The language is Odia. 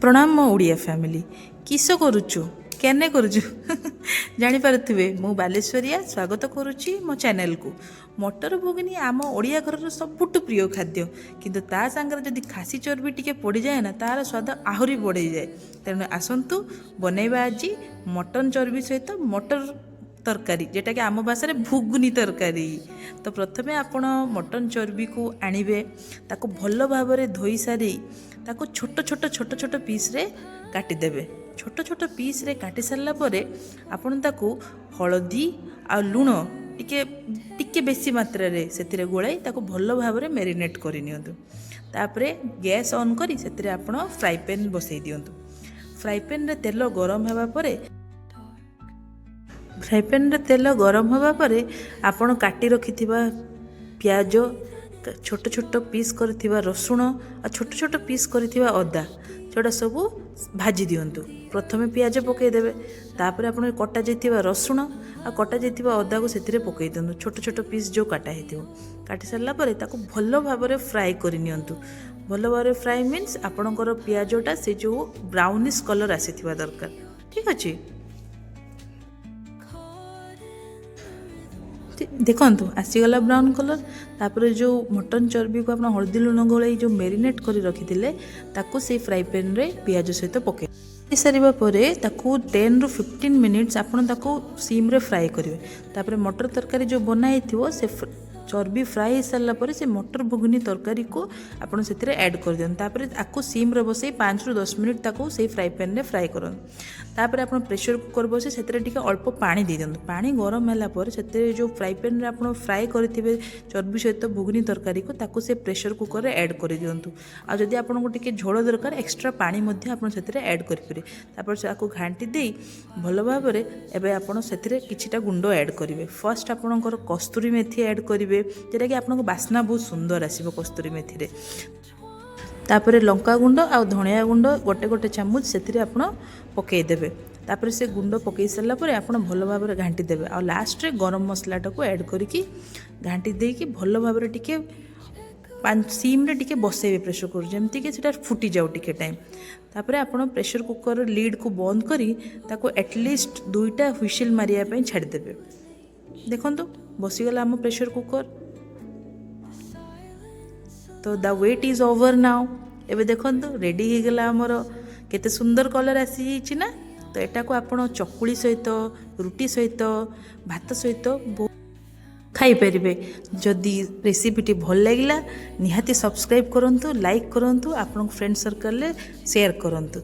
ପ୍ରଣାମ ମୋ ଓଡ଼ିଆ ଫ୍ୟାମିଲି। କିସ କରୁଛୁ, କେନେ କରୁଛୁ, ଜାଣିପାରୁଥିବେ। ମୁଁ ବାଲେଶ୍ୱରିଆ, ସ୍ୱାଗତ କରୁଛି ମୋ ଚ୍ୟାନେଲକୁ। ମଟର ଘୁଗୁନି ଆମ ଓଡ଼ିଆ ଘରର ସବୁଠୁ ପ୍ରିୟ ଖାଦ୍ୟ। କିନ୍ତୁ ତା ସାଙ୍ଗରେ ଯଦି ଖାସି ଚର୍ବି ଟିକେ ପଡ଼ିଯାଏ ନା, ତାର ସ୍ୱାଦ ଆହୁରି ବଢ଼ିଯାଏ। ତେଣୁ ଆସନ୍ତୁ ବନେଇବା ଆଜି ମଟନ ଚର୍ବି ସହିତ ମଟର ତରକାରୀ, ଯେଉଁଟାକି ଆମ ଭାଷାରେ ଘୁଗୁନି ତରକାରୀ। ତ ପ୍ରଥମେ ଆପଣ ମଟନ ଚର୍ବିକୁ ଆଣିବେ। ତାକୁ ଭଲ ଭାବରେ ଧୋଇ ସାରି ତାକୁ ଛୋଟ ଛୋଟ ଛୋଟ ଛୋଟ ପିସ୍ରେ କାଟିଦେବେ। ଛୋଟ ଛୋଟ ପିସ୍ରେ କାଟି ସାରିଲା ପରେ ଆପଣ ତାକୁ ହଳଦୀ ଆଉ ଲୁଣ ଟିକେ ଟିକେ ବେଶୀ ମାତ୍ରାରେ ସେଥିରେ ଗୋଳାଇ ତାକୁ ଭଲ ଭାବରେ ମ୍ୟାରିନେଟ୍ କରିନିଅନ୍ତୁ। ତାପରେ ଗ୍ୟାସ୍ ଅନ୍ କରି ସେଥିରେ ଆପଣ ଫ୍ରାଇ ପ୍ୟାନ୍ ବସେଇ ଦିଅନ୍ତୁ। ଫ୍ରାଇ ପ୍ୟାନ୍ରେ ତେଲ ଗରମ ହେବା ପରେ ଆପଣ କାଟି ରଖିଥିବା ପିଆଜ, ଛୋଟ ଛୋଟ ପିସ୍ କରିଥିବା ରସୁଣ ଆଉ ଛୋଟ ଛୋଟ ପିସ୍ କରିଥିବା ଅଦା, ସେଗୁଡ଼ା ସବୁ ଭାଜି ଦିଅନ୍ତୁ। ପ୍ରଥମେ ପିଆଜ ପକାଇଦେବେ। ତାପରେ ଆପଣ କଟା ଯାଇଥିବା ରସୁଣ ଆଉ କଟା ଯାଇଥିବା ଅଦାକୁ ସେଥିରେ ପକାଇ ଦିଅନ୍ତୁ, ଛୋଟ ଛୋଟ ପିସ୍ ଯେଉଁ କାଟା ହେଇଥିବ। କାଟି ସାରିଲା ପରେ ତାକୁ ଭଲ ଭାବରେ ଫ୍ରାଏ କରିନିଅନ୍ତୁ। ଭଲ ଭାବରେ ଫ୍ରାଏ ମିନ୍ସ ଆପଣଙ୍କର ପିଆଜଟା ସେ ଯେଉଁ ବ୍ରାଉନିସ୍ କଲର୍ ଆସିଥିବା ଦରକାର। ଠିକ୍ ଅଛି, ଦେଖନ୍ତୁ, ଆସିଗଲା ବ୍ରାଉନ୍ କଲର୍। ତାପରେ ଯେଉଁ ମଟନ୍ ଚର୍ବିକୁ ଆପଣ ହଳଦୀ ଲୁଣ ଗୋଳେଇ ଯେଉଁ ମେରିନେଟ୍ କରି ରଖିଥିଲେ, ତାକୁ ସେଇ ଫ୍ରାଇ ପ୍ୟାନ୍ରେ ପିଆଜ ସହିତ ପକାଇ ସାରିବା ପରେ ତାକୁ 10ରୁ 15 ମିନିଟ୍ସ ଆପଣ ତାକୁ ସିମ୍ରେ ଫ୍ରାଏ କରିବେ। ତାପରେ ମଟର ତରକାରୀ ଯେଉଁ ବନା ହେଇଥିବ, ସେ ଚର୍ବି ଫ୍ରାଏ ହେଇସାରିଲା ପରେ ସେ ମଟର ଘୁଗୁନି ତରକାରୀକୁ ଆପଣ ସେଥିରେ ଆଡ଼୍ କରିଦିଅନ୍ତୁ। ତାପରେ ତାକୁ ସିମ୍ରେ ବସେଇ 5ରୁ 10 ମିନିଟ୍ ତାକୁ ସେଇ ଫ୍ରାଏ ପ୍ୟାନ୍ରେ ଫ୍ରାଏ କରନ୍ତୁ। ତାପରେ ଆପଣ ପ୍ରେସର କୁକର୍ ବସେଇ ସେଥିରେ ଟିକେ ଅଳ୍ପ ପାଣି ଦେଇଦିଅନ୍ତୁ। ପାଣି ଗରମ ହେଲା ପରେ ସେଥିରେ ଯେଉଁ ଫ୍ରାଏ ପ୍ୟାନ୍ରେ ଆପଣ ଫ୍ରାଏ କରିଥିବେ ଚର୍ବି ସହିତ ଘୁଗୁନି ତରକାରୀକୁ, ତାକୁ ସେ ପ୍ରେସର କୁକର୍ରେ ଆଡ଼୍ କରିଦିଅନ୍ତୁ। ଆଉ ଯଦି ଆପଣଙ୍କୁ ଟିକେ ଝୋଳ ଦରକାର, ଏକ୍ସଟ୍ରା ପାଣି ମଧ୍ୟ ଆପଣ ସେଥିରେ ଆଡ଼୍ କରିପାରିବେ। ତାପରେ ତାକୁ ଘାଣ୍ଟି ଦେଇ ଭଲ ଭାବରେ ଏବେ ଆପଣ ସେଥିରେ କିଛିଟା ଗୁଣ୍ଡ ଆଡ଼୍ କରିବେ। ଫାର୍ଷ୍ଟ ଆପଣଙ୍କର କସ୍ତୁରୀ ମେଥି ଆଡ଼୍ କରିବେ, ଯେଉଁଟାକି ଆପଣଙ୍କ ବାସ୍ନା ବହୁତ ସୁନ୍ଦର ଆସିବ କସ୍ତୁରୀ ମେଥିରେ। ତାପରେ ଲଙ୍କା ଗୁଣ୍ଡ ଆଉ ଧଣିଆ ଗୁଣ୍ଡ ଗୋଟେ ଗୋଟେ ଚାମଚ ସେଥିରେ ଆପଣ ପକାଇଦେବେ। ତାପରେ ସେ ଗୁଣ୍ଡ ପକାଇ ସାରିଲା ପରେ ଆପଣ ଭଲ ଭାବରେ ଘାଣ୍ଟି ଦେବେ। ଆଉ ଲାଷ୍ଟରେ ଗରମ ମସଲାଟାକୁ ଆଡ଼୍ କରିକି ଘାଣ୍ଟି ଦେଇକି ଭଲ ଭାବରେ ଟିକେ ସିମ୍ରେ ଟିକେ ବସେଇବେ ପ୍ରେସର କୁକର୍, ଯେମିତିକି ସେଇଟା ଫୁଟିଯାଉ ଟିକେ ଟାଇମ୍। ତାପରେ ଆପଣ ପ୍ରେସର କୁକର୍ ଲିଡ଼୍କୁ ବନ୍ଦ କରି ତାକୁ ଆଟଲିଷ୍ଟ ଦୁଇଟା ହ୍ୱିସିଲ୍ ମାରିବା ପାଇଁ ଛାଡ଼ିଦେବେ। ଦେଖନ୍ତୁ, ବସିଗଲା ଆମ ପ୍ରେସର କୁକର୍। ତ the wait is over now. ଏବେ ଦେଖନ୍ତୁ, ରେଡ଼ି ହେଇଗଲା ଆମର। କେତେ ସୁନ୍ଦର କଲର୍ ଆସିଯାଇଛି ନା? ତ ଏଟାକୁ ଆପଣ ଚକୁଳି ସହିତ, ରୁଟି ସହିତ, ଭାତ ସହିତ ବହୁତ ଖାଇପାରିବେ। ଯଦି ରେସିପିଟି ଭଲ ଲାଗିଲା, ନିହାତି ସବସ୍କ୍ରାଇବ୍ କରନ୍ତୁ, ଲାଇକ୍ କରନ୍ତୁ, ଆପଣଙ୍କ ଫ୍ରେଣ୍ଡ ସର୍କଲରେ ସେୟାର କରନ୍ତୁ।